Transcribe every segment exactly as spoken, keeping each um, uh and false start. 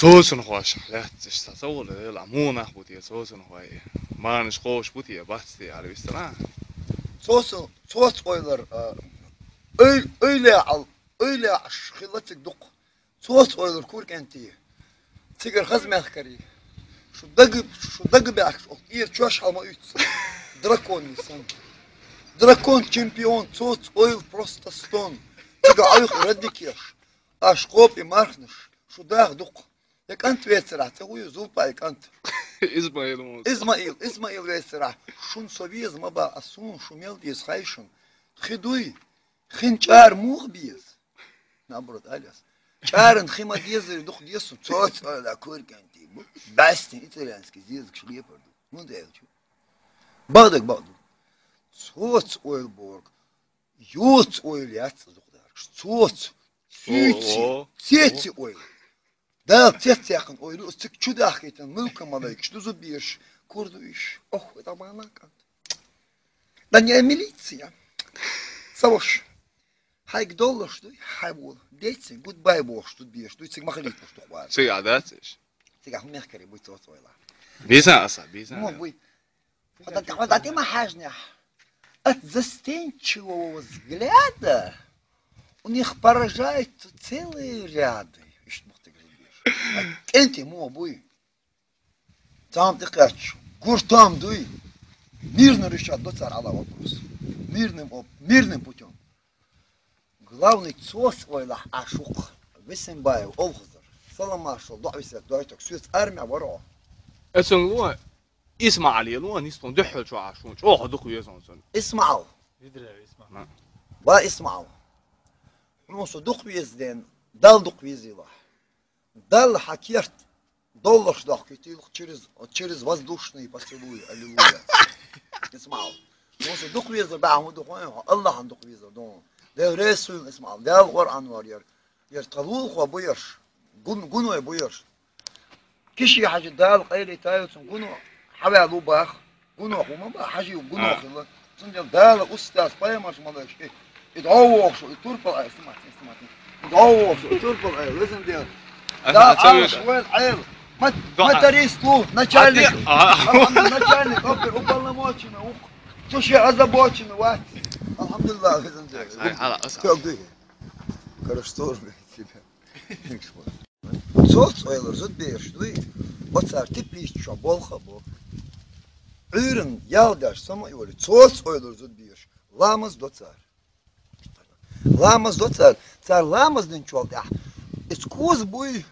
Цоцанхоша лаьццаш цхьа ца волу дела, муха нах бу те цоцанхой? Марнаш кхочуш бу те, бац те аьлла вистина? Цоца, цоца ойлар, а, ой-, ойла ал, ойла аш хилла цига дукха. Цоца ойлар кура кӀентий. Цигара хаза мехкарий. Шу дага, шу дага баьхкаш, оха кӀера чош хьал ма уьйцу. Дракон сан. Дракон чемпион, цоца ойла просто стон. Цига Ӏуьйху радикеш. Аш кхопа и мархнаш, шу даха дукха. Я кӀант вецарахь, ца вуй, Зулпа и кӀант. Измаил вон. Измаил, Измаил вецарахь. Шун со веза ма ба, а суна шу мел деза хайшин. Хи дуй, хин чӀара муха беза? Наоборот, аль яс. ЧӀаран хи ма дезаре дукха деза сун. Цоца ойла кура кӀентий бу. Бастин итальянский зезагаш лепар ду. ХӀунда аьлча? Бакъдерг бакъду. Цоца ойла борг. Йоца ойла яц зукъдаргаш. Цоца. Цуьйци. О, о. Цеци ойла. Дала цецъяьккхина ойла, оцу цига чу дахкийтина муьлхха малайкаш ду зудбераш, кура ду уьш. Ох, вай дӀабахана кӀант. Да не милиция. Ца ваша. Хьайга долларш дуй, хьай вола. Деций, гудбай бохуш зудбераш дуй, цига ма хилийталуш дукха вара. Цига дац уьш? Цигахь мехкарий буй цоца ойла. Бийсан аса, бийсан. Мо буй. Хьо дӀа-, хьо дӀатӀе ма хьаьжнехь. От застенчивого взгляда у них поражаются целые ряды. Иштта бухтиг хилла беза. КӀентий муха буй? Царна тӀекхаьчча, гуртам дуй. Мирный решать до цара Ӏала вопрос. Мирным об-, мирным путём. Главный цоца ойлахь Ӏаш ву-кх Висенбаев Овхазар. Салам маршалла, доӀа висет дойтаг, соьца армехь вара хьо. Эцунга ло, ИсмаӀал ло, нистон дуьхьал чу Ӏаш ву, чӀогӀа дукха веза хьуна цунна. ИсмаӀал. Видрев ИсмаӀал. Ма. Ва ИсмаӀал. Хьуна со дукха веза ден, Далла дукха везийлахь. Далла хьан керт долларш дохкийтийла через, через воздушные поцелуи. Аллилуйя. ИсмаӀал. Хьуна со дукха везар бахьа хӀун ду хьуна, Аллахьан дукха везар ду. Дела реза суна, ИсмаӀал. Дала Къуръан вар яр. Яр тхалулхо бу ярш. Гун-, гуной бу ярш. Киши-Хьаьжи Дала къайле тайо цун гуно хьаваьлла ву баха. Гуно хӀума баха, Хьаьжи ву гуно хилла. Цундела Дала устаз пайхамарш малайкаш и, и дӀо вохуш, и турпал ай, снимать, снимать. И дӀо вохуш, и турпал ай, везан Дела. Ага, Да, ца Аллаш веша. Вел Ӏел. Мат-, Да. Моторист ву, начальник. Ади-, а. Алхьамдулилла, начальник, опер, уполномоченный ву. Цу ше озабоченный вац. Алхьамдулилла, везан Дела. Ай, хьала, аса. Чё, где? Короче, что же, блядь, тебя? Цоца ойлар зудбераш дуй, оцара теплица чохь болх а бо. Ӏуьйранна ял деш сама а йолий, цоца ойлар зудбераш, ламаз до цара. Ламаз до цара, цара ламаз динчул тӀаьхьа. Иза коза буй,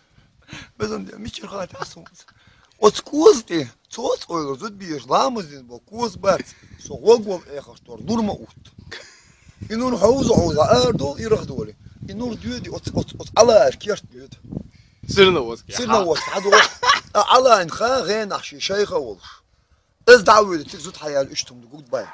безан де, мичара хатахь суна. Оцу коза тӀе, цоца ойлар зудбераш, ламаз дина бо коза бац, со гӀогвол эхаш тор нур ма утта. И нур хьовза хьовза, ара дол, ирах доли. И нур доьди, оц, оц, оц Ӏалаеш керт доьду. Сирна воска. Сирна воска, хьадо. А Ӏалайн ха гӀенахь ши шайха волуш. Из дӀа а вуьйла, циг зуда хьаяьлла, уьш тум ду гуд бай.